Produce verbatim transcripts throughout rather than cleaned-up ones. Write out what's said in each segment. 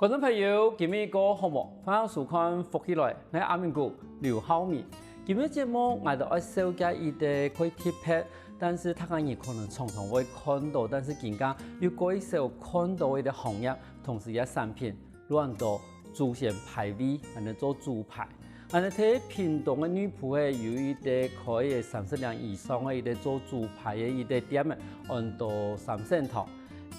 觀眾朋友，今日過好無？歡迎收看《福氣來》，𠊎阿明哥劉浩明。今日節目，𠊎兜愛紹介一個較特別，但是大家人可能常常會看到，但是今下又較少看到个一個行業，同時也產品，安到祖先牌位，安到做豬排。 𠊎兜在屏東个內埔仔有一個開三十年以上个一個做豬排个一個店仔，安到三聖堂。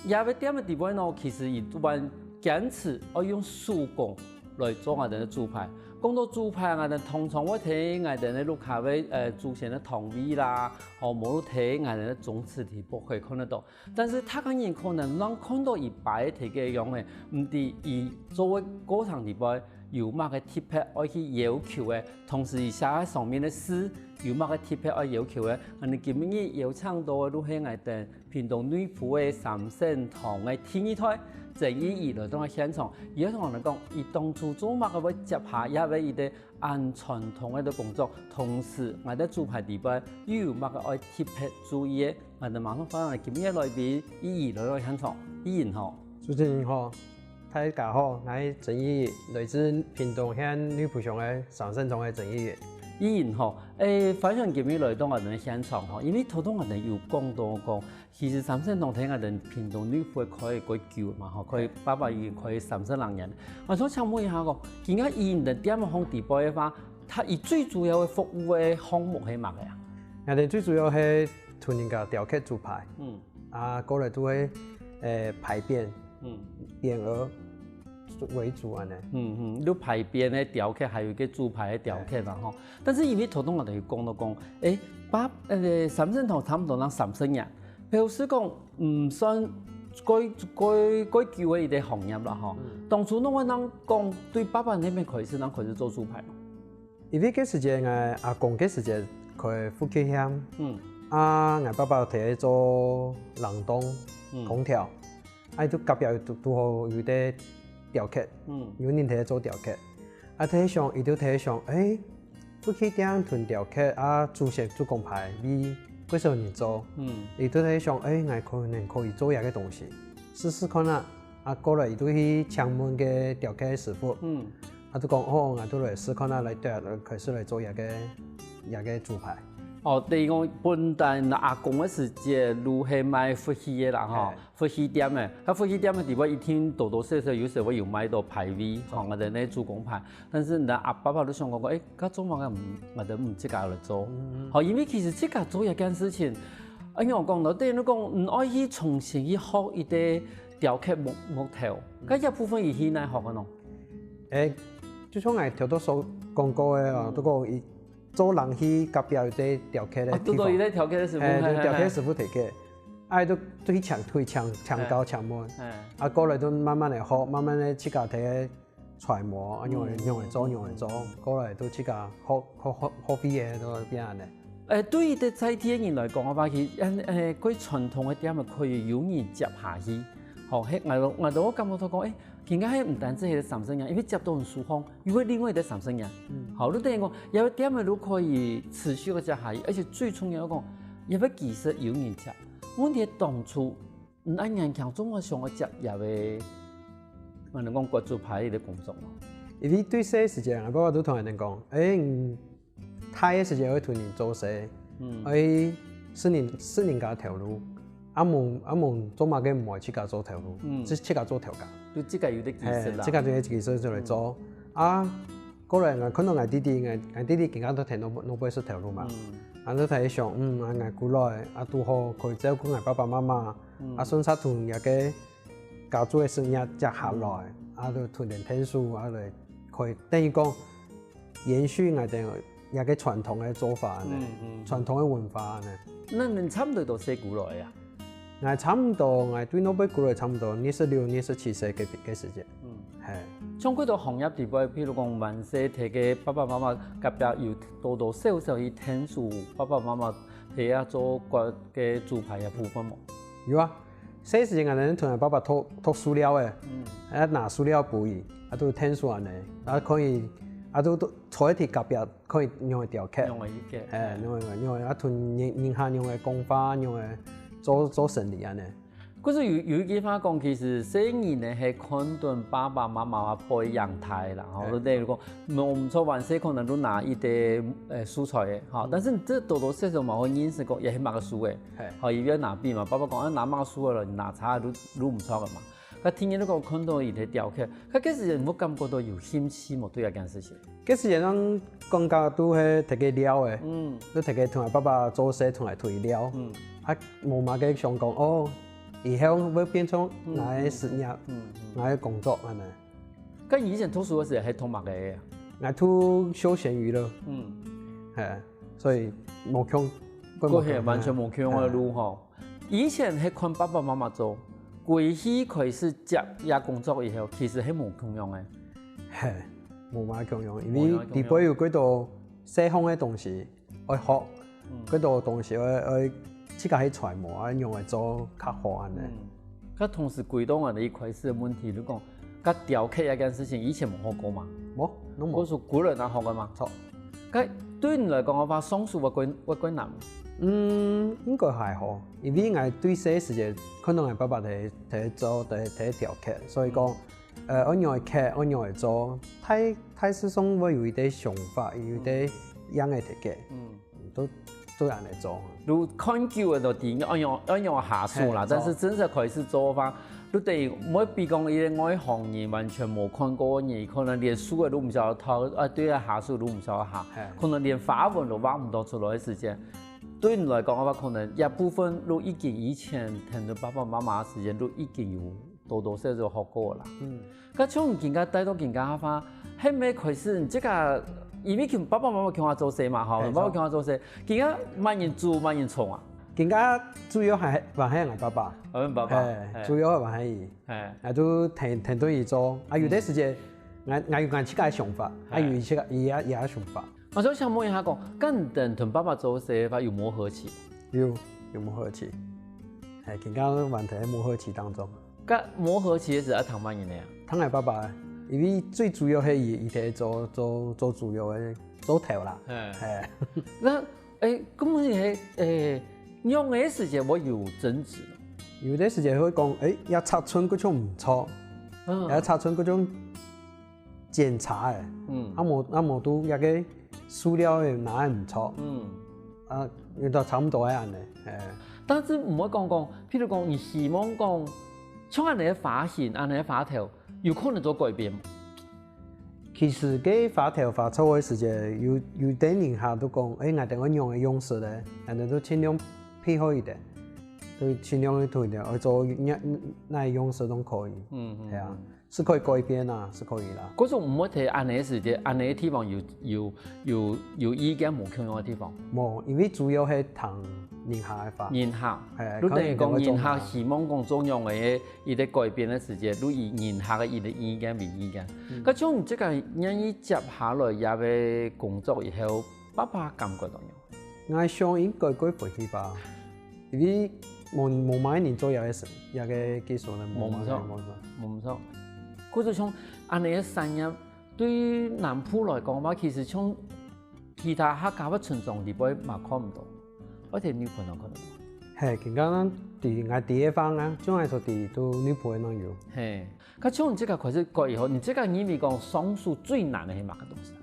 這個店仔底背呢，其實佢還堅持愛用手工來做𠊎兜个豬排。講到豬排，𠊎兜通常會在𠊎兜个屋下个，呃，祖先个堂位啦，吼，無就在𠊎兜个宗祠底背可以看得到。 但是大家人可能正看到佢擺个个樣仔，毋知佢做个過程底背有麼个特別愛去要求个，同時佢寫上面个字有麼个特別愛要求个。恁呢今日邀請到个就係𠊎兜屏東內埔个三聖堂个第二代曾義儀來到現場，佢愛同𠊎兜講，佢當初做麼个會接下這個一個恁傳統个工作，同時𠊎兜豬排底背又有麼个愛特別注意个。 𠊎兜馬上歡迎今日个來賓，義儀來到現場。義儀好。主持人好，大家好，𠊎係曾義儀，來自屏東縣內埔鄉个三聖堂个曾義儀。義儀好，誒，歡迎今日來到𠊎兜現場吼，因為頭先𠊎兜有講到講，其實三聖堂在𠊎兜屏東內埔開較久嘛吼，開，爸爸已經開三十零年。𠊎想請問一下講，今下義儀个店項底背个話，佢最主要个服務个項目係麼个啊？𠊎兜最主要係同人家雕刻豬排。嗯。 啊，過來就會，誒，牌匾，嗯。匾額為主恁呢。嗯嗯，就牌匾个雕刻，還有一個豬排个雕刻嘛吼。但是因為頭先𠊎兜有講到講，誒，爸，呃，三聖堂差不多正三十年，表示講，嗯，算較較較久个一個行業啦吼。嗯。當初仰會正講對爸爸該片開始，正開始做豬排嘛？ 因為該時節𠊎阿公該時節開福氣店，嗯。啊，𠊎爸爸在該做冷凍、嗯。空調，啊，就隔壁堵堵好有一個雕刻，嗯。有人在該做雕刻，啊，在該想，佢就在該想，誒，福氣店同雕刻啊，祖先祖公牌位，較少人做，嗯。佢就在該想，誒，𠊎可能可以做這個東西，試試看啊。 啊，過來佢就去請問該雕刻師傅。嗯。啊，就講，哦，𠊎就來試看啊，來對啊，來開始來做這個這個豬排。哦，等於講本來阿公个時節就係賣福氣个啦吼，嘿。福氣店个，該福氣店个底背一定多多少少有時會有賣到牌位，吼，𠊎兜个祖公牌。但是你阿爸爸就想講講，誒，該做麼个毋，𠊎兜毋自家來做？嗯。吼，因為其實自家做一件事情， 哎，仰講到，等於講，嗯，愛去重新去學一個雕刻木木頭，該這部分佢去哪學个呢？誒，就像𠊎頭先所講過个哦，嗯。就講佢做人去隔壁有一個雕刻个地方。哦，堵到一個雕刻个師傅，嘿，嘿，嘿，就雕刻師傅提个，哎，就就去請，去請，請教，嘿。請問，嘿。啊，過來就慢慢个學，慢慢个自家提个 揣摩，啊，仰會仰會做，仰會做，過來就自家學學學學會个，就變恁呢。誒，對於在地个人來講个話，其實，誒，誒，較傳統个店仔可以有人接下去，吼，係𠊎都𠊎都感覺到講，誒，今下係毋單止係三十年，因為接到很舒服，因為另外一個三十年，嗯。好，就等於講，這個店仔都可以持續个接下去，而且最重要講，這個技術有人接。問題當初 嗯，恁年輕，仰會想愛接這個，𠊎兜講割豬排个工作無？因為對細時節，𠊎爸爸都同𠊎兜講，誒，嗯，大个時節愛同人做事，嗯。愛識人識人家頭路，啊無啊無做麼个毋愛自家做頭路，嗯。自自家做頭家。就自家有个技術啦。嘿，自家有个技術就來做。嗯。啊， 過來𠊎看到𠊎弟弟，𠊎𠊎弟弟今下都在外外背食頭路嘛。嗯。啊，就在該想，嗯，啊，𠊎過來，啊，堵好可以照顧𠊎爸爸媽媽，嗯。啊，順續同這個家族个事業接下來，嗯。啊，就同佢等𢯭手，啊，來可以等於講延續𠊎兜這個傳統个做法恁呢，嗯，嗯，嗯。傳統个文化恁呢。該你差毋多幾多歲過來啊？ 𠊎差毋多，𠊎對外背過來差毋多二十六、二十七歲个个時節。嗯。嘿。像該兜行業底背，譬如講，還細个爸爸媽媽隔壁有多多少少去𢯭手爸爸媽媽在該做割个豬排个部分無？有啊，細時節𠊎兜同𠊎爸爸擇擇飼料个，嗯。啊，拿飼料分佢，啊，就𢯭手恁呢，啊，可以，啊，就就坐在隔壁 可以仰會雕刻。仰會去刻。嘿，仰會仰會啊，同人人客仰會講話，仰會做做生理恁呢。可是有有一句話講，其實細人呢係看等爸爸媽媽背影大啦，吼，就等於講，無毋著還細可能就拿一兜呃素材个，吼，但是這多多少少嘛會認識講，也係麼个素个，吼，佢愛拿筆嘛，爸爸講啊拿麼个素个了，你拿叉就就毋著个嘛。該天天都講看到佢在雕刻，該該時節你會感覺到有興趣無？對這件事情？該時節人感覺都係大家尞个，嗯，都大家同𠊎爸爸做事，同𠊎同佢尞，嗯，啊無麼个想講哦，以後會變成𠊎个事業，嗯，𠊎个工作恁呢。該以前讀書个時節係讀麼个？𠊎讀休閒娛樂，嗯，係，所以無共，過去完全無共樣个路吼。以前係看爸爸媽媽做，歸去開始接這工作以後，其實係無共樣个。係，無麼共樣，因為裡背有幾多細項个東西愛學，幾多東西愛愛自家去揣摩，愛仰般做較好恁呢。該同時歸到𠊎兜一開始个問題，你講，該雕刻這件事情以前無學過嘛？無，攏無。故所歸來正學个嘛？著。該對你來講个話，上手會較會較難？嗯，應該還好，因為𠊎對細時節看到𠊎爸爸在在做在在雕刻，所以講，呃，愛仰般刻，愛仰般做，大大致上會有一個想法，有一個樣个設計。嗯。 都都恁呢做。就看久了就知，哎喲哎喲下手啦，但是真正開始做个話，就等於會比講一個外行人完全無看過个人，可能連手个都毋曉得套，啊對啊，下手都毋曉得下，可能連花紋都畫毋到出來个時間。對你來講个話，可能這部分都已經以前跈等爸爸媽媽个時間都已經有 多多少少學過啦。嗯，該像你今下帶到今下个話，還無開始，你這個因為同爸爸媽媽共下做事嘛，吼，爸爸共下做事，今下麼人煮麼人創啊？今下主要還還係𠊎爸爸，恁爸爸，係，主要還係佢，係，啊就跈跈等佢做，啊有兜時節，𠊎𠊎有𠊎自家个想法，啊有佢自家佢个佢个想法。 𠊎想請問一下講，該你等同爸爸做事个話有磨合期？有，有磨合期。係，今下還在磨合期當中。該磨合期个時節愛聽麼人个啊？聽𠊎爸爸个，因為最主要係佢佢在做做做主要个做頭啦。係。係。該欸，該問題係欸，仰个時節會有爭執？有兜時節會講，欸，這尺寸該種毋著，這尺寸該種 檢查欸，嗯，啊無啊無都這個塑料个拿个毋著，嗯，啊有兜差毋多个恁呢，係。但是毋會講講，譬如講你希望講，像恁呢个髮型、恁呢个發頭，有可能做改變無？其實該發頭發錯个時節，有有兜人客都講，欸，𠊎兜愛仰个樣式咧，𠊎兜都盡量配合佢兜，都盡量去同佢兜愛做哪哪樣式都可以，嗯嗯，係啊。 係可以改變啊，係可以啦。故所毋會在恁呢个時節，恁呢个地方有有有有意見無共樣个地方？無，因為主要係聽人客个話。人客，係，你等於講人客希望講做仰个一個改變个時節，你以人客个一個意見為意見。該像你這個願意接下來這個工作以後，爸爸感覺怎樣？ 𠊎想應該會歡喜吧，因為無無麼人做這個事，這個技術呢，無麼个無錯，無麼个。無錯。故所像恁呢个產業，對南部來講嘛，其實像其他客家个村莊裡背嘛看毋到，愛在日本就看得到。係，今下在𠊎知个話啊，像𠊎所知，在日本正有。係，該像你這個開始改以後，你這個認為講上手最難个係麼个東西啊？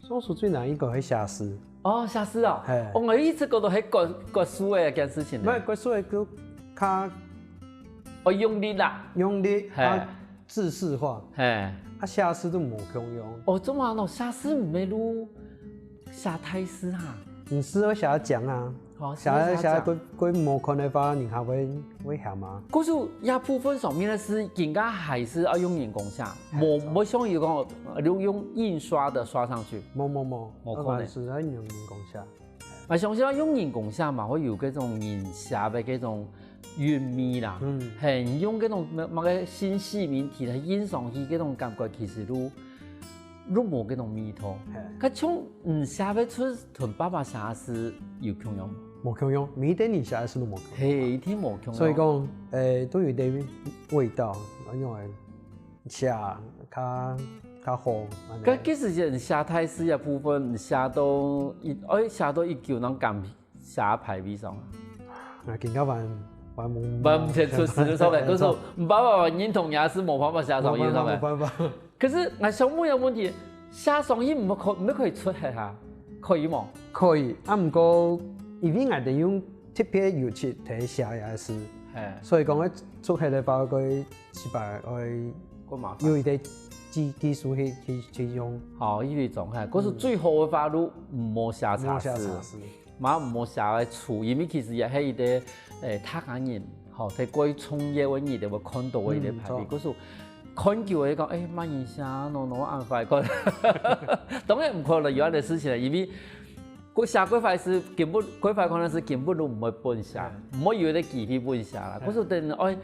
上手最難應該係寫字。 哦，寫字哦。係。哦，𠊎一直覺得係國國術个一件事情呢。毋係，國術个就較哦，用力啦。用力，係。啊，制式化。係。啊，寫字都無共樣。哦，做麼个喏？寫字毋係就寫大字哈？毋係愛寫得靚啊。哦，寫寫寫寫寫過過無看个話，人家會會嫌啊。故所這部分上面呢，係更加還係愛用人工寫，無無像有講用用印刷的刷上去。無無無，無可能。 係愛用人工寫。𠊎相信愛用人工寫嘛，會有該種人寫个該種韻味啦。嗯。係，你用該種麼麼个新細明體來印上去，該種感覺其實都都無該種味道。係。該像你寫个出同爸爸寫个字有共樣無？無共樣，每一個人寫个字都無共樣。係，一定無共樣。所以講，欸，都有一個味道，因為 寫較較好。該該時節寫大字个部分，寫到一愛寫到一久，正敢寫排比上啊？𠊎今下還還無，還無錢出世个時候，可是爸爸認同也係無辦法寫生意个時候。無辦法，無辦法。可是𠊎想問一個問題，寫生意毋可，毋可以出血啊？可以無？可以，啊，毋過因為𠊎兜用特別油漆來寫个字，嘿。所以講愛出血个話，會失敗，會過麻煩。有一個技，技術去，去，去用。好，一種，嘿，可是最好个話，就毋好寫差字。毋好寫差字。 嘛毋好寫个字，因為其實也係一個，誒，大家人，吼，在過去創業个人會看到个一個牌面，嗯，著。故所看久了講，誒，麼人寫啊，喏，喏，恁壞看。當然毋可能有恁个事情啦，因為過寫過壞字根本，過壞可能係根本都毋會分寫，嗯。毋會有一個機會分寫啦。嗯。故所等愛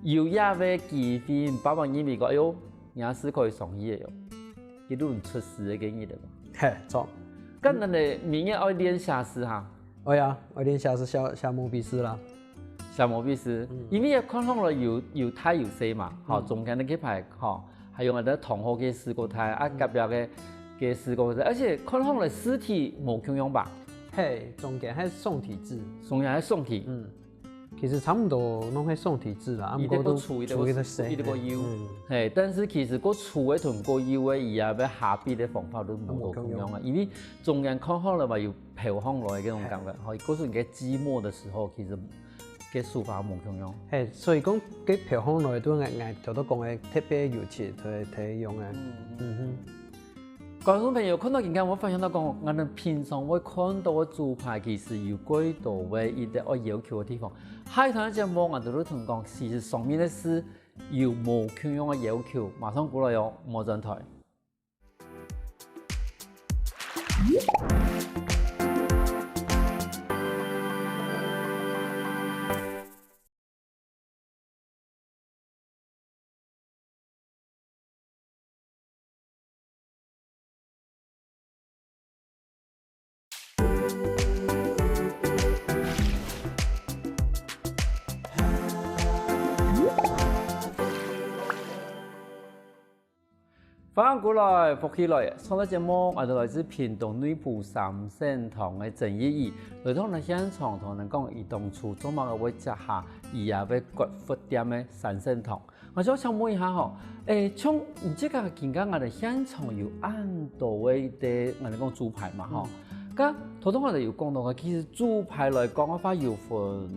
有這個機會，爸爸認為講，哎喲，人家係可以生意个喲，一路出世个經歷个嘛。嘿，著。該恁呢，明年愛練寫字哈？ 哎呀，愛練寫字寫，寫毛筆字啦。寫毛筆字，嗯。因為看上來有，有大有細嘛，吼，嗯。中間个該排，吼，還有𠊎兜同學个字較大，啊，嗯。隔壁个，个字較細，而且看上來字體無共樣吧？嘿，中間還宋體字。中間還宋體。嗯，其實差毋多攏係宋體字啦，啊，佢个毋過都粗，佢个粗，佢个細，佢个幼。嗯。嘿，但是其實較粗个同較幼个，佢也愛下筆个方法都無共樣啊，無共樣。因為中間看好了嘛，有 飄上來个該種感覺，嘿。吼，故所你个寂寞个時候，其實个手法無共樣。嘿，所以講，該飄上來對𠊎，𠊎頭頭講个特別有趣，特，特用个。嗯，嗯。嗯哼。觀眾朋友，看到今天，𠊎發現到講，𠊎兜平常會看到个豬排，其實有幾多个一個愛要求个地方。下一段个節目，𠊎兜就同講，其實上面个字有無共樣个要求，馬上過來哦，莫轉台。 歡迎過來，福氣來！上個節目，𠊎兜來自屏東內埔三聖堂个曾義怡，來到𠊎兜現場同𠊎兜講，佢當初做麼个會接下佢也个割窟店个三聖堂。𠊎想請問一下吼，誒，像你這個今下𠊎兜現場有恁多个一個，𠊎兜講豬排嘛吼，嗯。該頭先𠊎兜有講到个，其實豬排來講个話，有分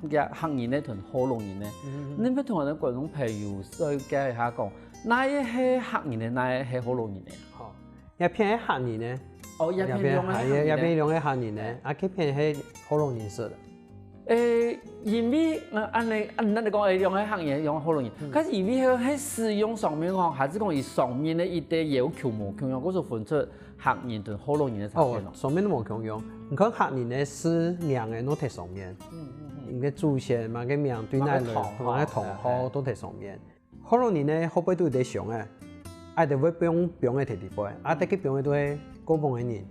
客家，客人个同福佬人个。嗯，嗯，嗯。你愛同𠊎兜觀眾朋友紹介一下講， 哪一個係客人个，哪一個係福佬人个？吼，這片係客人个。哦，這片兩個係客人个。這片係，這片兩個客人个，嘿。啊，該片係福佬人食个。誒，因為，呃，恁呢，恁呢講，誒，兩個客人，兩個福佬人。嗯。但是因為係，係使用上面吼，還係講佢上面个一個要求無共樣，故所分出客人同福佬人个差別咯。哦，上面都無共樣。你看客人个字名个都在上面。嗯，嗯，嗯。你个祖先嘛，个名對哪來，嘛个堂號，嘛个堂號，嘿，嘿。都在上面。 福佬人呢，後背都有一個箱仔，啊，就會放放个在裡背，啊，這個放个都係過往个人，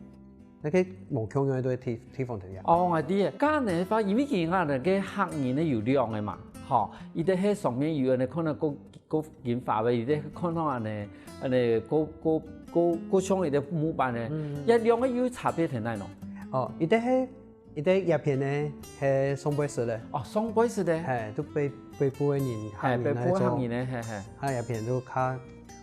該個無共樣个都係地，地方特別。哦，𠊎知个，該恁呢話，因為今下个客人呢有兩個嘛，吼，佢个係上面有恁呢看到過，過金華个，佢个看到恁呢，恁呢過，過，過，過像佢个木板个，嗯，嗯。這兩個有差別在哪呢？哦，佢个係 佢个這片呢，係上背式个。哦，上背式个。嘿，都北，北部个人，嘿，客人來做。北部客人个，嘿，嘿。啊，這片都較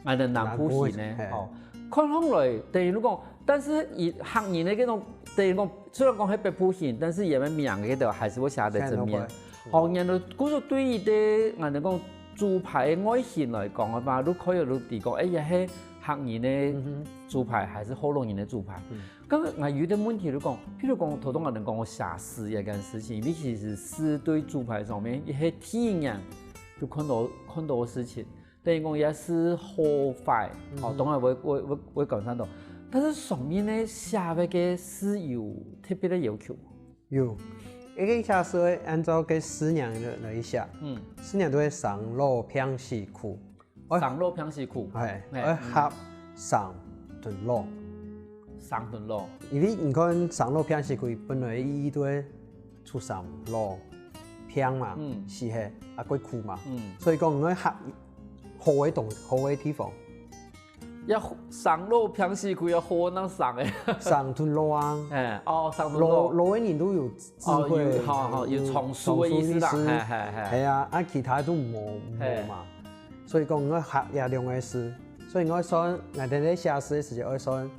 ，𠊎兜南部型个，南部型，嘿。哦。看上來，等於講，但是佢客人个該種，等於講，雖然講係北部型，但是佢个名个都還係會寫在正面。嘿，哦，然後，故所對於這，𠊎兜講，豬排个外形來講个話，都可以都知講，誒，這係客人个，嗯哼。豬排，還係福佬人个豬排。嗯。 該𠊎有一個問題就講，譬如講，頭先𠊎兜講个寫字這件事情，因為其實字對豬排上面，佢係第一眼就看到，看到个事情。等於講，也係好壞，嗯。哦，當然會，會，會，會改善到。但是上面呢，寫个該字有特別个要求。有，一個寫字會按照該字形來，來寫。嗯。字形就會生老病死苦。 哎。生老病死苦。哎，嘿，哎，嗯。合生同老。生同老。因為你看生老病死苦，本來个意義都係出生老病嘛，嗯。死忒，啊，過苦嘛。嗯。所以講，你愛合好个東，好个地方。也生老病死去，也好難生欸。生同老啊。欸，哦，生同老。老，老个人都有智慧，哦，有，好，好，有長壽个意思啦，有長壽个意思。嘿。係啊，啊，其他都無，無嘛。嘿。所以講，𠊎學這兩个字，所以𠊎算，𠊎等咧寫字个時節，愛算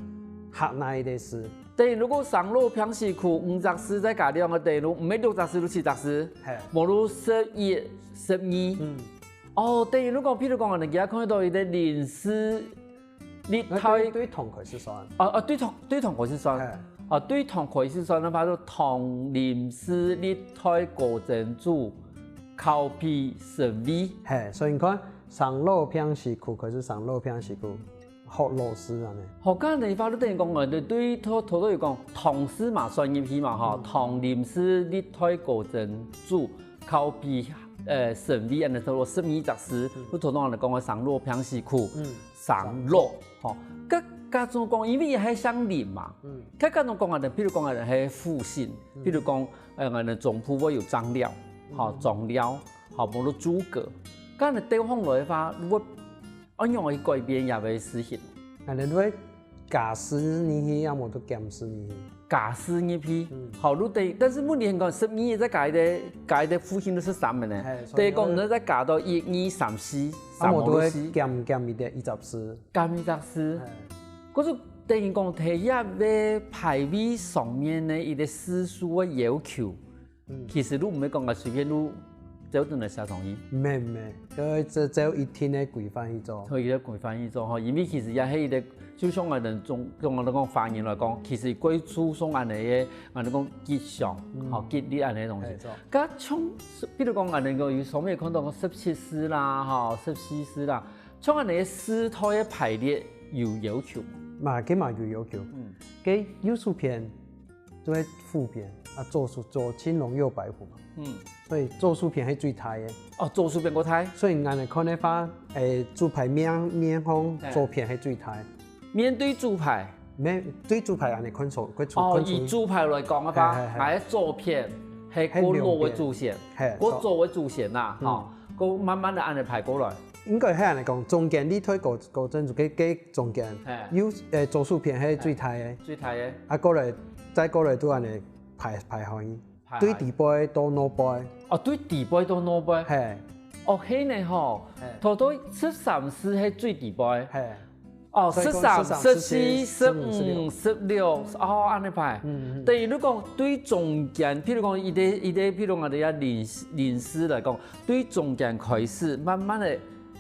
學哪一个字。等於如果生老病死去五隻字再加兩个，等於毋係六隻字，就七隻字，嘿。無就十一、十二。嗯。哦，等於如果，譬如講，人家看到一个臨時 歷代，對，對唐開始算。哦，哦，對唐，對唐開始算。嘿。哦，對唐開始算个話，就唐臨時歷代高僧祖，考妣神位。嘿，所以你看，生老病死去，開始生老病死去，學老字恁呢。學恁呢話，你等於講啊，對，對，頭，頭頭有講，唐字嘛算入去嘛，吼，嗯。唐臨時歷代高僧祖，考妣，呃，神位，恁呢差不多十二隻字，嗯。你頭頭恁呢講个生老病死去，嗯。 生老，吼。該，該種講，因為佢係姓林嘛，嗯。該，該種講啊，譬如講啊，係戶姓，嗯。譬如講，呃，𠊎等中部會有張廖，吼，嗯。張廖，吼，無就諸葛。該你調換來个話，會，仰般去改變這个事情？𠊎等會加字入去，抑無就減字入去。 加字入去，嗯。好，你等，但是問題係講，十二再加一个，加一个戶姓就十三个呢。嘿，所以等於講，你再加到一、二、三、四，啊，三毛就四。無就會減，減一个，一隻字。減一隻字。嘿。可是等於講，在這个牌位上面呢，一个字數个要求，嗯。其實你毋係講个隨便你照等來寫上去。毋係，毋係，因為這，這有一定个規範去做。有一个規範去做吼，因為其實也係一个 就像𠊎等中，中國人講華人來講，其實過去像恁呢个，𠊎等講吉祥，嗯。吼，吉利恁呢个東西。嘿，著。該像，比如講𠊎等講有上面看到个十七字啦，吼，十四字啦，像恁呢个字代个排列有要求無？嘛，該嘛有要求。嗯。該右手片 就係虎片，啊，左手，左青龍右白虎嘛。嗯。所以左手片係最大个。哦，左手片較大。所以𠊎等看个話，欸，主牌面，面向，嘿。左片係最大。面對主牌。面對主牌恁呢看出，看出，哦，看出。以主牌來講个話，嘿，嘿，嘿。𠊎个左片係較老个祖先，嘿，較早个祖先啦，嗯。吼，較慢慢个恁呢排過來。應該係恁呢講，中間歷代高，高僧祖，該，該中間，嘿。右，欸，左手片係最大个。最大个。啊，過來，再過來就恁呢 排，排好去，排好去。對底背到腦背。哦，對底背到腦背。嘿。哦，係呢吼，嘿。頭頭十三字係最底背。嘿。哦，所以講十三、十四、十四、十五、十五、十六。十六，哦，恁呢排。嗯，嗯，嗯。等於你講對中間，譬如講一个，一个，譬如講𠊎等這臨，臨時來講，對中間開始，慢慢个，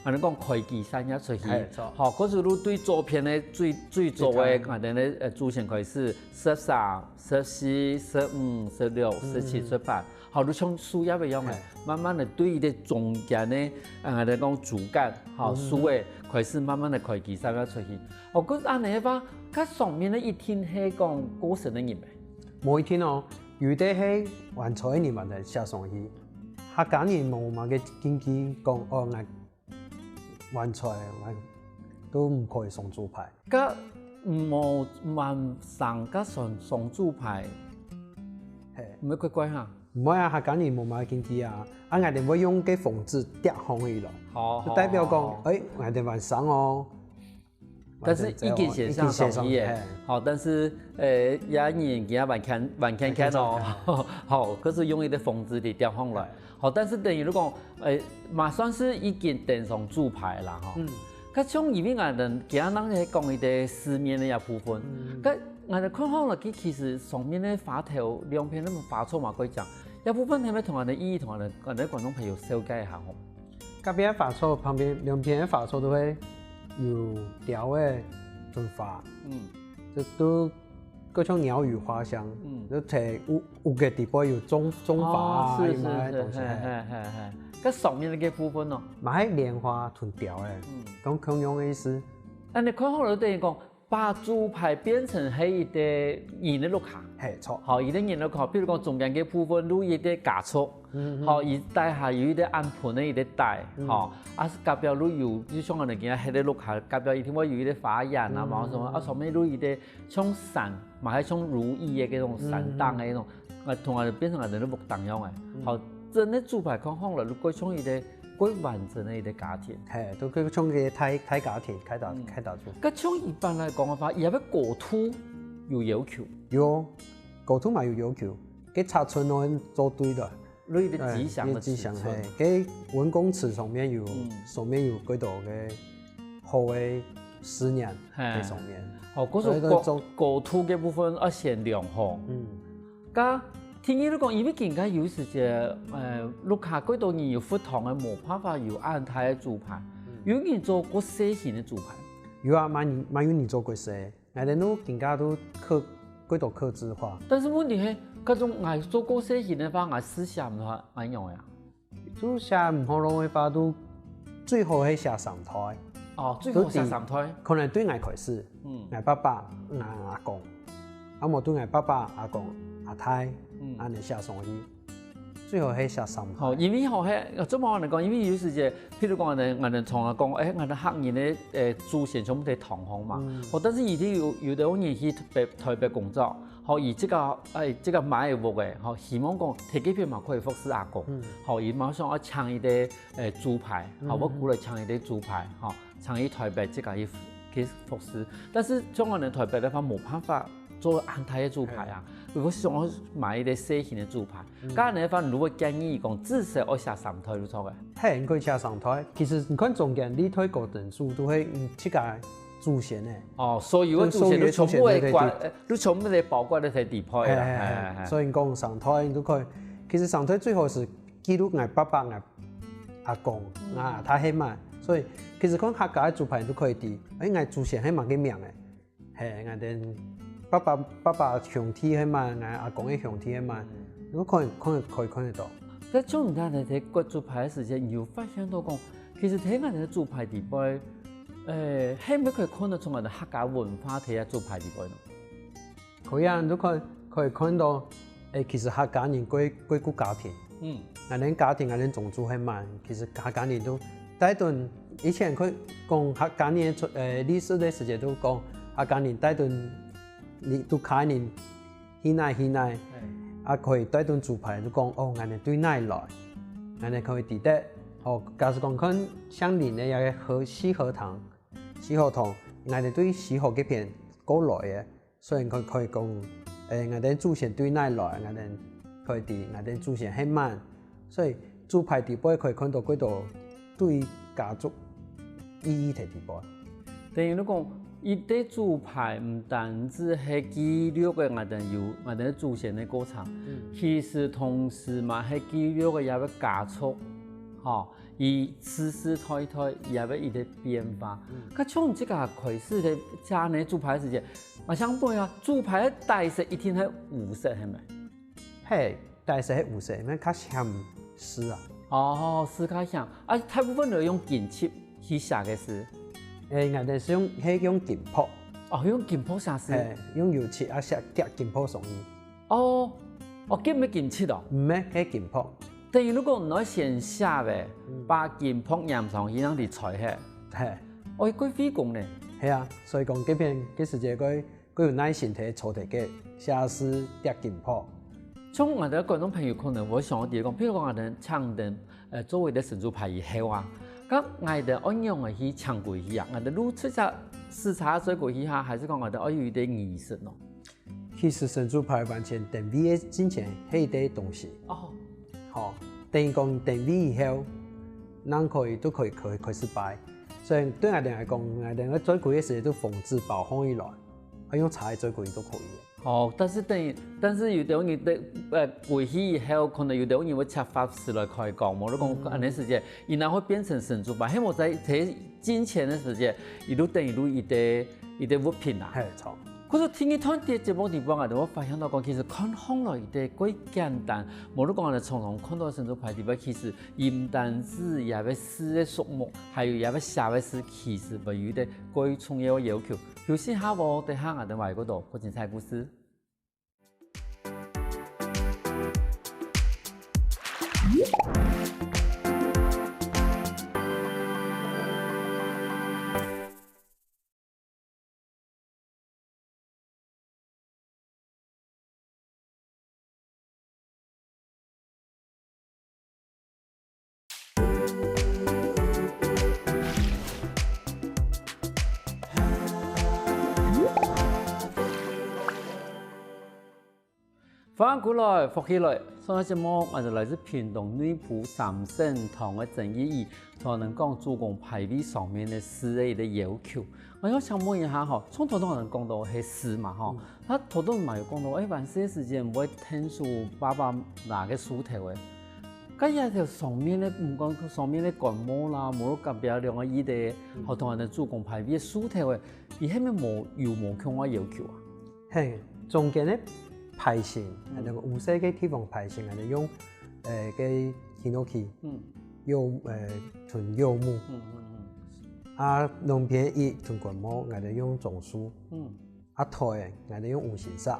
恁呢講開枝散葉出去。嘿，著。吼，可是你對左片个最，最早个，最早。𠊎等个，呃，祖先開始，十三、 十四、十五、十六、嗯。十七、十八，好，就像樹葉一樣个，嘿。慢慢个對一个中間个，啊，來講主幹，吼，嗯。樹个開始慢慢个開枝散葉出去。哦，故所恁呢个話，該上面个一定係講過身个人咩？無一定哦，有兜係還在个人還在寫上去。客家人無麼个禁忌講，哦，𠊎 還在，𠊎都毋可以上主牌。該無，無生該上，上主牌，嘿。毋會怪怪哈？毋會啊，客家人無麼个禁忌啊。啊，𠊎兜會用該紅紙貼上去咯，好，就代表講，好，好。欸，𠊎兜還生哦。但是已經寫上，已經寫上去耶。嘿。好，但是，欸，這人今仔還健，還健健哦。還健健。好，可是用一个紅紙來貼上來。 好，但是等於你講，欸，嘛算係已經登上主牌啦，吼。嗯。該像因為𠊎等今仔日係講一个字面个這部分，嗯。該𠊎等看好了，佢其實上面个花頭兩片，該麼花草嘛，可以講，這部分係毋係同𠊎等意義同𠊎等，𠊎等觀眾朋友紹介一下吼。隔壁个花草，旁邊兩片个花草都會有鳥仔、春花，嗯。這都 各種鳥語花香，嗯。就在屋，屋个底背有種，種花啊，哦，是，有麼个東西，是，是，嘿。嘿，嘿，嘿，嘿。該上面个部分呢？嘛係蓮花同鳥仔，嗯。講共樣个意思。恁呢看好了，等於講，把主牌變成係一个人个屋下。嘿，著。好，一个人个屋下，比如講中間个部分，有一个家族，嗯，嗯。好，佢底下有一个暗盆个一个底，嗯。好，啊，隔壁就有，就像𠊎等今仔日个屋下，隔壁一定會有一个花園啊，嗯，嘛，什麼，啊，嗯。上面就一个 像山，嘛係像如意个該種山頂个該種，嗯。啊，同𠊎變成𠊎等个屋頂樣个。嗯。好，真个主牌看好了，如果像一个過完整个一個家庭。係，都像个大大家庭，大家大家族。該像一般來講个話，這个高度有要求？有，高度嘛有要求，該尺寸愛做對个。類个吉祥个尺寸。係，該文公尺上面有，上面有幾多个好个字眼在上面。哦，故所高高度个部分愛先量好。嗯。 該聽你講，因為今下有時節，呃，屋下幾多人有不同个，無辦法有恁大个豬排，有人做較細型个豬排。有啊，嘛有嘛有人做較細，𠊎兜都今下都客幾多客製化。但是問題係，該種𠊎做較細型个話，𠊎試寫毋好，恁樣呀？ 就寫毋好弄个話，都最好係寫三代。哦，最好寫三代。可能對𠊎開始，嗯，𠊎爸爸、𠊎阿公，啊無對𠊎爸爸、阿公、阿太，嗯，恁樣寫上去，最好係寫三代。好，因為吼，係，做麼个講？因為有時節，譬如講，𠊎兜𠊎兜常常講，誒，𠊎兜客人个，誒，祖先全部在同鄉嘛。嗯。哦，但是一定有有个人去北台北工作， 吼，佢這個，誒，這個買个屋誒，吼，希望講在該片嘛可以服侍阿公，吼，佢嘛想愛請一個，誒，豬排，吼，𠊎鼓勵請一個豬排，吼，請去台北這個去去服侍。但是像𠊎兜台北个話，無辦法做恁大个豬排啊，𠊎想愛買一個細型个豬排。該恁樣个話，你會建議講至少愛寫三代就著个。係，你可以寫三代。其實你看中間，你對高等數都會，嗯，自家祖先誒。哦，所有个祖先都全部會掛，都全部會包括在底背啦。係係係，所以講三代你都可以，其實三代最好係記錄𠊎爸爸、𠊎阿公啊，佢係麼，所以其實看客家个豬排都可以知，誒，𠊎祖先係麼个名誒，係，𠊎兜爸爸爸爸兄弟係麼，𠊎阿公个兄弟係麼，你看看可以看得到。該像你看你在割豬排个時節，你有發現到講，其實在𠊎兜个豬排底背， 誒，係毋係可以看得出𠊎兜客家文化在這豬排底背呢？可以啊，你就可以可以看到，誒，其實客家人歸歸個家庭，嗯，𠊎兜家庭𠊎兜宗族係麼，其實客家人都帶等以前佢講客家人出誒歷史个時節都講客家人帶等你都客人去哪去哪，啊可以帶等豬排就講哦，𠊎兜對哪來，𠊎兜可以知得，哦，假使講看像鄰个一個河西河塘。 西河塘，𠊎兜對西河該片過來个，所以可可以講，誒，𠊎兜祖先對哪來，𠊎兜可以知𠊎兜祖先係麼，所以豬排底背可以看到幾多對家族意義在底背。等於你講，一垤豬排毋單止係記錄个𠊎兜有𠊎兜祖先个過程，其實同時嘛係記錄个這個家族，吼， 佢世世代代也會一直變化。該從這個開始个，像你豬排个時節，𠊎想問啊，豬排个底色一定係烏色，係無？係，底色係烏色，因為較顯字啊。哦，字較顯。啊，大部分都用金漆去寫个字。誒，𠊎兜係用係用金箔。哦，用金箔寫字。係，用油漆啊寫貼金箔上去。 哦，哦，金个金漆哦。毋係，係金箔。等於如果你愛先寫个，把金箔黏上去，讓佢吹忒。係。哦，佢費工呢。係啊，所以講這片這時節佢佢有耐心在坐在該寫字貼金箔。像𠊎兜觀眾朋友可能會想到講，譬如講𠊎兜請等，呃，做一個神主牌以後啊，該𠊎兜愛仰仔去請佢去啊？𠊎兜路直接駛車載佢去哈，還係講𠊎兜愛有一個儀式呢？ 其實神主牌完全登位个進前係一個東西。哦。吼，等於講登位以後，人可以都可以可以開始拜。所以對𠊎兜來講，𠊎兜个最貴个時節都紅紙包放起來，愛用茶个最貴都可以。哦，但是等於，但是有兜人的呃，過去以後，可能有兜人會請法師來開光，無就講恁樣時節，佢哪會變成神主牌？係無在在進前个時節，佢都等於都一個一個物品啊。係，著。 可是聽你段个節目裡背啊，𠊎發現到講，其實看起來一個蓋簡單，無論講𠊎兜常常看到个神主牌裡背，其實佢毋單止這個字个數目，還有這個寫个字，其實乜有一個蓋重要个要求。休息下哦，等下𠊎兜還有更多精彩故事。歡迎歸來，福氣來！上个節目，𠊎就來自屏東內埔三聖堂个曾義儀，同𠊎等講祖公牌位上面个事个一個要求。𠊎想請問一下吼，像頭先𠊎等講到係樹嘛吼，嗯。該頭先嘛有講到，欸，還細个時節毋會𢯭手爸爸拿个樹頭欸。該這條上面个，毋管上面个官帽啦，無論隔壁兩個椅仔，嗯。或同𠊎等祖公牌位个樹頭欸，佢係毋係無，有無共樣个要求啊？ 嘿，中間个牌身，嗯。𠊎等烏色个地方牌身，𠊎等用，呃，个hinoki，嗯。柚，呃，同柚木。嗯，嗯，嗯。啊，兩片一同官帽，𠊎等用樟樹。嗯。啊，頭个，𠊎等用烏心石，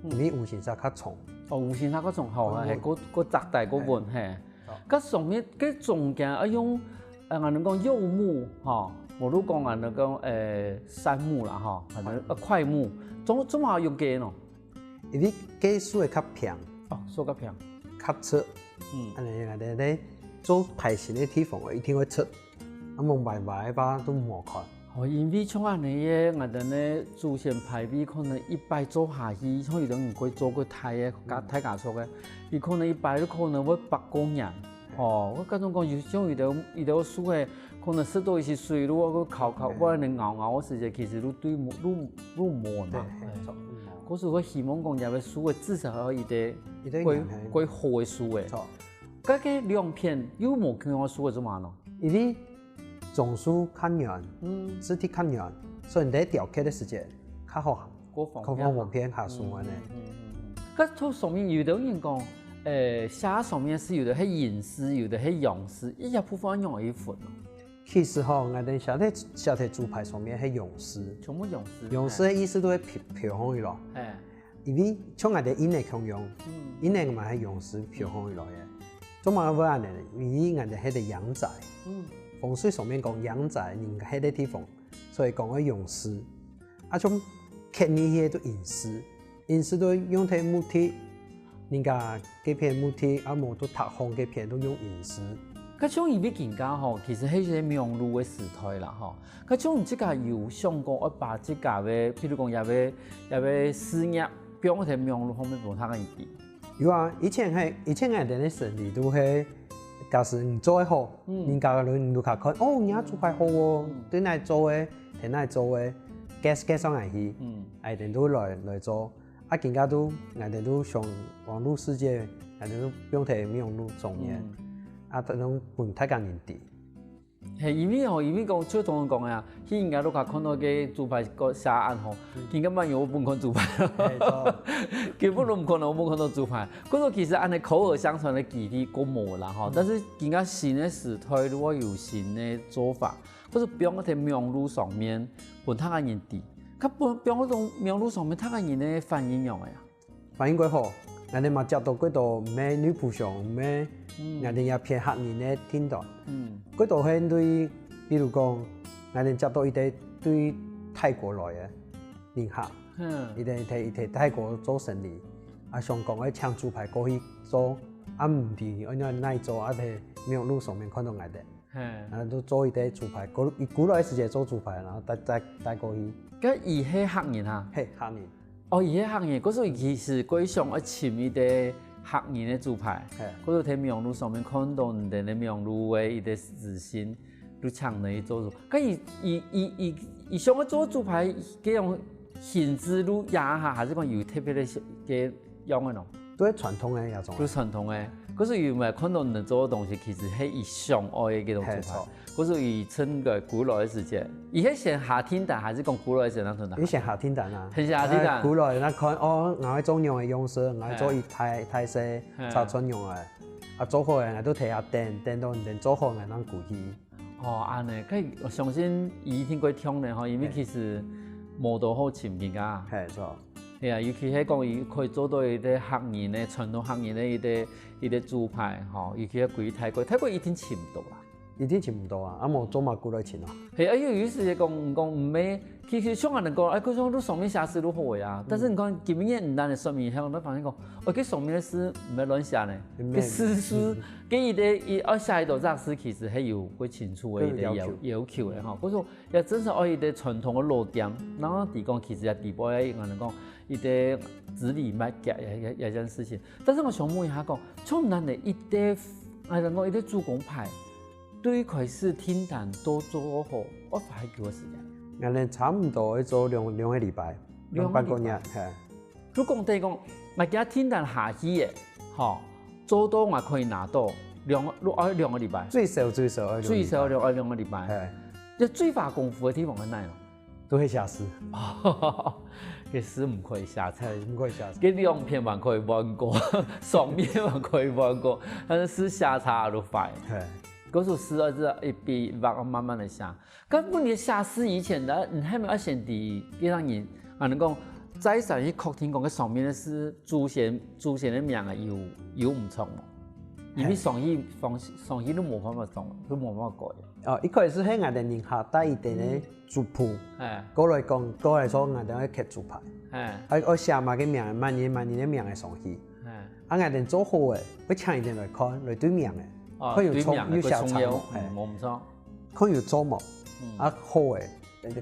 嗯。因為烏心石較長。哦，烏心石較長，吼，嘿，嘿，較，較扎底，較穩，嘿。嘿。 該上面，該中間愛用，呃，𠊎等講柚木，吼，無就講𠊎等講，呃，杉木啦，吼，𠊎等，呃，檜木，做，做麼用該喏？因為該樹會較平。哦，樹較平。較直。嗯。恁樣𠊎等咧做牌身个地方，一定會直。啊，無歪歪个話都無好看。 哦，因為像恁樣个，𠊎等个祖先牌位可能一擺做下去，像有兜人會做過大个，家，嗯。大家族个，佢可能一擺就可能會百過年。哦，𠊎該種講，有像有兜，有兜樹仔，可能食到一息水，如果佢烤烤，嗯。或者你咬咬个時節，其實都對無，都，都無嘛。對，嘿，嘿。著，嗯。故所會希望講，這个樹仔至少愛一個一個過，年，嘿。過好个樹仔。著。該个兩片又無共樣个樹仔做麼个呢？因為 樟樹較軟，嗯。質地較軟，所以你在雕刻个時節較好，較方便。較方便下手恁樣。嗯，嗯，嗯，嗯。該在上面有兜人講，呃，寫上面係有兜係陰司，有兜係陽司，這部分仰仔分哦？其實吼，𠊎等寫在，寫在祖牌上面係陽司。全部陽司。陽司个意思就係飄，飄上去咯。嘿。 因為像𠊎等印仔共樣，嗯。印仔嘛係陽司飄上去來个。做麼个會恁樣呢？因為𠊎等係在陽宅，嗯。風水上面講陽宅，人歇个地方，所以講愛陽司。啊，像剋入去个就陰司，陰司就用忒木地，人家該片木地，啊，無就塌方該片就用陰司。該像因為今下吼，其實係一個網路个時代啦吼， 該像你自家有想過愛把自家个，譬如講這个，這个事業放在網路方面分大家知？有啊，以前係，以前𠊎等个生理都係，假使你做得好，嗯。人家人都較看，哦，你這做得好哦，嗯。對哪做个，在哪做个，介，介紹𠊎去，嗯。𠊎等都來，來做。啊，今下都，𠊎等都上網路世界，𠊎等都放在網路上面，嗯。啊，都分大家人知。 係，因為吼，因為講，就像講个啊，去人家屋下看到个祖牌个寫恁好，嗯。今下嘛有分看祖牌。嘿，著。根本都毋可能無看到祖牌。故所其實恁樣口耳相傳个機會較無啦吼，嗯。但是今下新个時代，如果有新个做法，或者放在網路上面，分大家人知，較分，放在網路上面，大家人个反應仰仔啊？ 反應較好，𠊎等嘛接到幾多毋係內埔鄉，毋係，嗯。𠊎等這片客人个訂單。嗯。幾多係對，比如講，𠊎等接到一個對泰國來个人客，嗯。佢等在，在泰國做生理，啊，想講愛請祖牌過去做，啊，毋知愛仰哪做，啊，在網路上面看到𠊎等。 嘿。啊，都做一個祖牌，古，古來个時節做祖牌，然後帶，帶，帶過去。該佢係客人哈？係，客人。哦，佢係客人，故所佢其實佢想愛尋一個客人个祖牌，嘿。故所在網路上面看到你等个網路个一個資訊，就請你去做祖。該佢，佢，佢，佢，佢想愛做祖牌，該種形式就這下，還係講有特別个，个樣个喏？ 都係傳統个這種。都傳統个。故所佢嘛看到你做个東西，其實係佢想愛个這種做法。嘿，著。故所佢趁个古老个時節，佢係先下訂單，還係講古老个時節那存在？佢先下訂單啊。先下訂單。哎，古老个那看，哦，𠊎愛做仰个樣式，𠊎愛做一台，嘿。台式，嘿。插穿仰个。啊，做好个，𠊎都提下等，等到你等做好，𠊎正過去。 哦，恁呢，該𠊎相信佢一定會暢呢吼，因為其實無多好尋人家。嘿，著。係啊，尤其係講佢可以做到一個客人个，傳統客人个一個，一個祖牌吼，尤其係歸泰國，泰國一定尋毋到啦。一定尋毋到啊，啊無做麼个來尋啊？係，啊有意思个講，講毋係，其實像恁樣講，哎，佢講你上面寫字就好个啊，但是你看今日你單个說明，還有發現講，哦，佢上面个字毋係亂寫呢，毋係，佢字是，佢一个一愛寫一多隻字，其實係有會清楚个一个要要求个哈。不過也真係愛一个傳統个老店，然後提供其實也底背个，可能講一个紙筆賣家也也也件事情。但是我想問一下講，像恁樣一个，哎，能夠一个祖公牌，對開始訂單到做好，愛花幾久个時間？𠊎等差毋多愛做兩兩个禮拜，兩个禮拜。半個月，係。就講等於講，𠊎今日訂單下去个，吼，做到𠊎可以拿到兩个，愛兩个禮拜。最少最少愛兩个禮拜。最少兩愛兩个禮拜。係。這最花功夫个地方在哪呢？都會寫字。个字毋可以寫差。係，毋可以寫差。个兩片還可以換過，上面還可以換過，但是字寫差就壞。係。該首詩啊，這一筆一畫慢慢个寫。該問題寫字以前呢，你還無愛先知，別人，啊，你講，再三去確定講，該上面个字，祖先祖先个名啊，有有毋著無？因為上去方上去都無辦法上，都無辦法改。哦，一開始係𠊎等人客帶一點个族譜，哎，過來講，過來說𠊎等愛刻祖牌，哎，愛愛寫麼个名，麼人麼人个名个上去。哎，啊，𠊎等做好个，會請佢等來看，來對名个，哦，看有著，對名个，有寫差無，有重要，哎，嗯，無毋著。看有做無，嗯，啊，好个，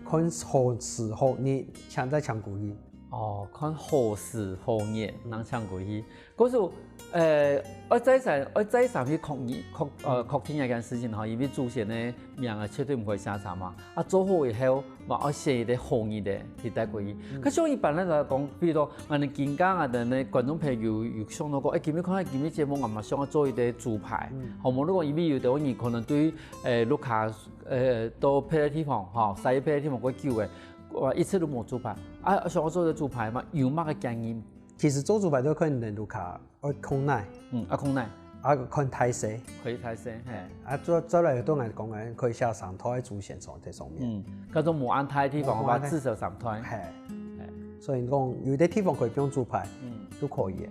看好時好日，請再請過去。哦，看好時好日，正請過去。故所，呃，愛再三愛再三去確認確呃確定一件事情吼，因為祖先个名啊，絕對毋會寫差嘛。啊，做好以後，嘛愛選一个好日个去帶過去。可像一般來講，比如說，𠊎等今下𠊎等个觀眾朋友有想到講，哎，今日看到今日節目，𠊎嘛想要做一个祖牌，好無？如果因為有兜人可能對，呃，屋下，呃，到別个地方吼，徙別个地方過久个，哇，一直都無祖牌，啊，想要做一个祖牌嘛，有麼个建議？其實做祖牌都看你等屋下 愛空內，嗯，愛空內，啊，看大細，可以大細，嘿，啊，再再來到𠊎講个，可以寫三代个祖先上在上面。嗯，該種無恁大个地方，無恁大，至少三代，嘿，嘿，所以講有个地方可以放祖牌，嗯，都可以个。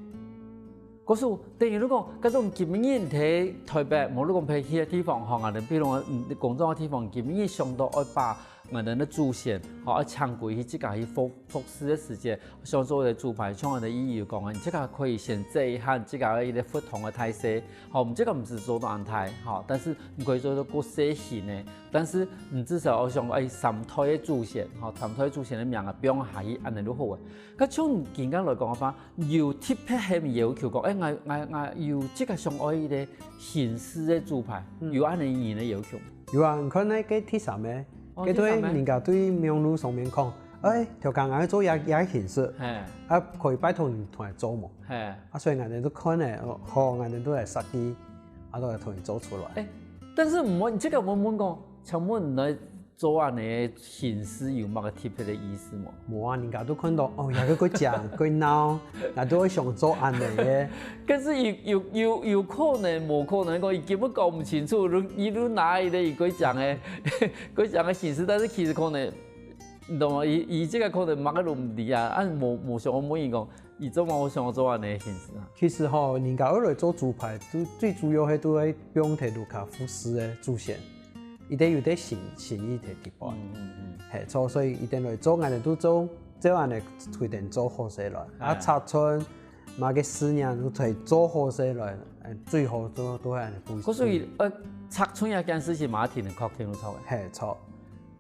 故所等於如果該種今日在台北，無論講別个地方吼，啊，比如講，嗯，工作个地方，今日想到愛把 𠊎等个祖先，吼，愛請過去自家去服服侍个時節，想做个祖牌，像𠊎等意義有講啊，你自家可以先做一下自家个一个佛堂个大細，吼，毋，這个毋使做到恁大，吼，但是你可以做到較細型个，但是你至少愛想，哎，三代个祖先，吼，三代祖先个名啊，放下去，恁樣就好个。該像今下來講个話，有特別个要求講，哎，𠊎𠊎𠊎有自家想愛一个形式个祖牌，有恁樣人个要求無？ 有啊，你看該个第三个，哦，該對第三个，人家對網路上面講，哎，頭家𠊎愛做這這形式，嘿，啊，可以拜託你同𠊎做無？嘿，啊，所以𠊎等都看了，哦，好，𠊎等都來設計，啊，都來同你做出來。哎，但是毋好，你這个問問講，請問你來做恁樣个形式有麼个特別个意思無？無啊，人家都看到，哦，這个較靚，較鬧，𠊎都會想做恁樣个。可是有有有有可能，無可能講，佢根本搞毋清楚，你你都拿一个佢較靚个，較靚个形式，但是其實可能，你懂嗎？佢佢這个可能麼个都毋知啊，啊，無無想過問佢講，佢做麼个想要做恁樣个形式啊？其實吼，人家愛來做祖牌，最最主要係都愛放在屋下服侍个祖先。 一定有兜心心意在底背。嗯嗯嗯。嘿，著，所以一定來做，𠊎等都做，照恁樣推定做好勢來。啊，哎，尺寸，麼个字眼都推做好勢來，哎，最好做到恁樣。故所以，呃，尺寸這件事情嘛，一定確定就著个。嘿，著。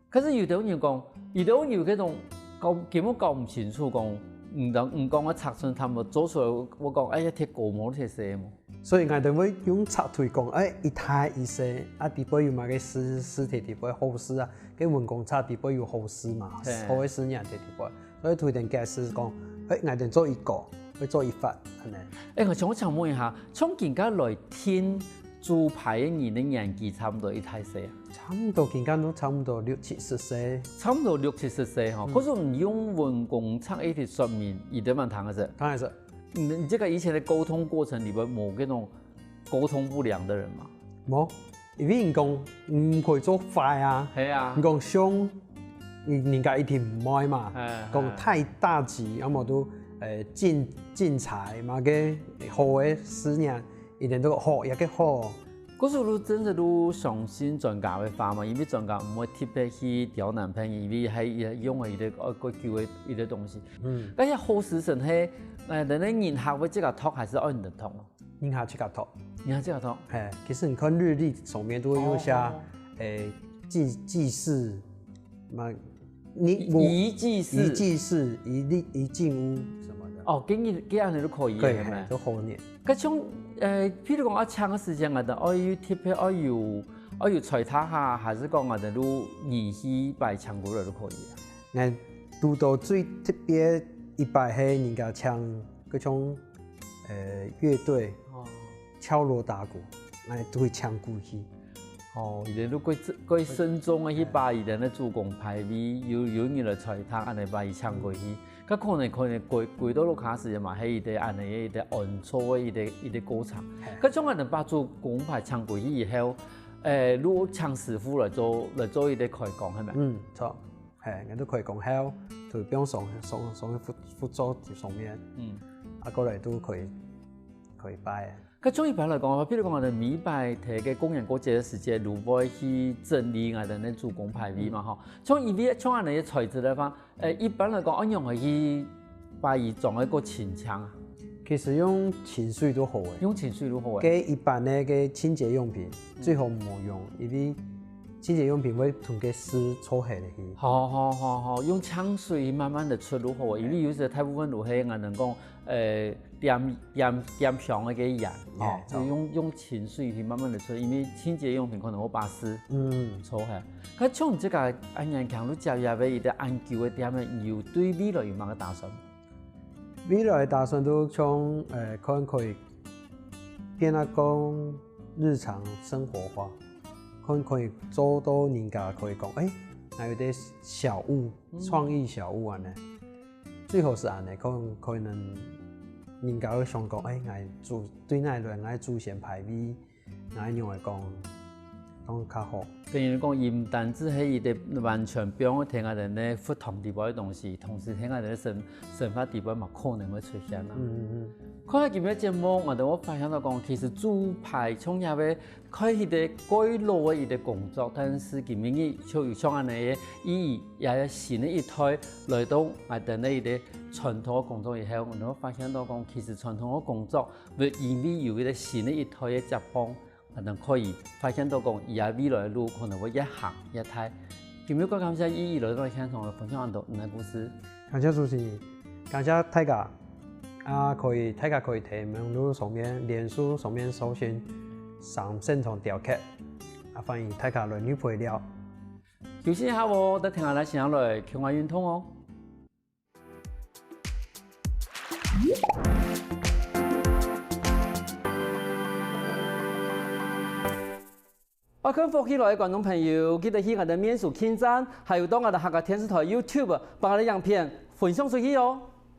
可是有兜人講，有兜人有該種搞，根本搞毋清楚講，毋當，毋講个尺寸，他們做出來，𠊎講，哎呀，忒高無，忒細無。 所以𠊎兜會用尺推講，哎，一大一細，啊，底背有麼个字，字體底背好字啊，該文公尺底背有好字嘛，嘿，好个字眼在底背，所以推薦解釋講，哎，𠊎兜做一個，會做一發，恁樣。哎，𠊎想請問一下，像今下來訂祖牌个人个年紀差毋多幾大歲啊？差毋多今下都差毋多六七十歲。差毋多六七十歲吼，嗯，可是你用文公尺一直說明，佢兜還聽得識？當然係。 你你這个以前个溝通過程裡背無該種溝通不良的人嗎？無，因為人講毋可以做壞啊。係啊。人講像，人人家一定毋愛嘛。哎，講太大吉，哎，要麼都，呃，進進財嘛，个好个字眼，一定都好，也个好。故所你真實你相信專家个話嘛，因為專家毋會特別去刁難別人，因為係用个一個愛過久个一個東西。嗯，但係好食神係，呃，人个人客會自家托還係愛人托？人客自家托。人客自家托。嘿，其實你看日曆上面都會有寫，哦誒，祭祭祀，嘛，你一一祭祀。一祭祀，一立一進屋什麼的，哦，今日今日都可以可以，係咪嘿，？都好念。該像呃，譬如講啊，請个時間啊，等愛有特別愛有愛有菜頭下，還係講啊，等路你去擺請過來都可以啊。那堵到最特別一擺係人家請嗰種，呃，樂隊哦。敲鑼打鼓，那都會請過去。哦，佢等都過過慎重个去把佢等个祖公牌位，有有人來菜頭，安尼把佢請過去。該可能可能過過到落下時嘛，係一個安尼一個安坐个一個一個過程。嘿該種安尼把祖公牌請過去以後，誒，如果請師傅來做來做一個開光，係咪？嗯，著。嘿，𠊎都開光後，就放上上上去佛佛桌上面，嗯。啊，過來都可以可以拜。該像一般來講，譬如講，𠊎等每擺在个過年過節个時節，都會去整理𠊎等个祖公牌位嘛，吼。像因為像安尼个材質个話，誒，一般來講，愛仰會去把佢裝个過清淨啊？其實用清水都好誒，用清水都好誒。該一般个个清潔用品最好毋好用，因為清潔用品會同个屎搓下去。好好好好，用清水慢慢个出就好，因為有時大部分都係𠊎等講，呃，點點點香个个鹽，哦，哎就用用清水去慢慢个出，因為清潔用品可能會把屎嗯，搓下。該像你這個恁樣強，你接下來一個恁久个店呢，你有對未來有麼个打算？未來打算都從呃看可以變得講日常生活化，看可以做到人家可以講，誒，還有啲小物，創意小物安呢。最好係安呢，可可能人家會想講，誒，𠊎祖對哪來，𠊎祖先牌位，𠊎用來講，當較好。等於講，佢毋單止係一個完全放在𠊎等个佛堂底背个東西，同時在𠊎等个生生活底背嘛可能會出現啦。嗯嗯看下今日節目，𠊎等會發現到講，其實祖牌像這位開始个蓋老个一個工作，但是今日就有像恁呢个意義，也有新个一代來到𠊎等个一個傳統个工作以後，𠊎等會發現到講，其實傳統个工作會因為有一個新个一代个接棒， 可能可以發現到講，佢个未來个路可能會越行越大。今日个感謝意義來到現場个分享恁多你个故事。感謝主持人，感謝大家。啊，可以大家可以在網路上面、臉書上面搜尋三聖堂雕刻，啊，歡迎大家來入會了。休息一下哦，等聽下來先來共下運動哦。 愛看福氣來个觀眾朋友，記得去𠊎等面書網站，還有到𠊎等客家電視台YouTube，幫𠊎等影片分享出去哦。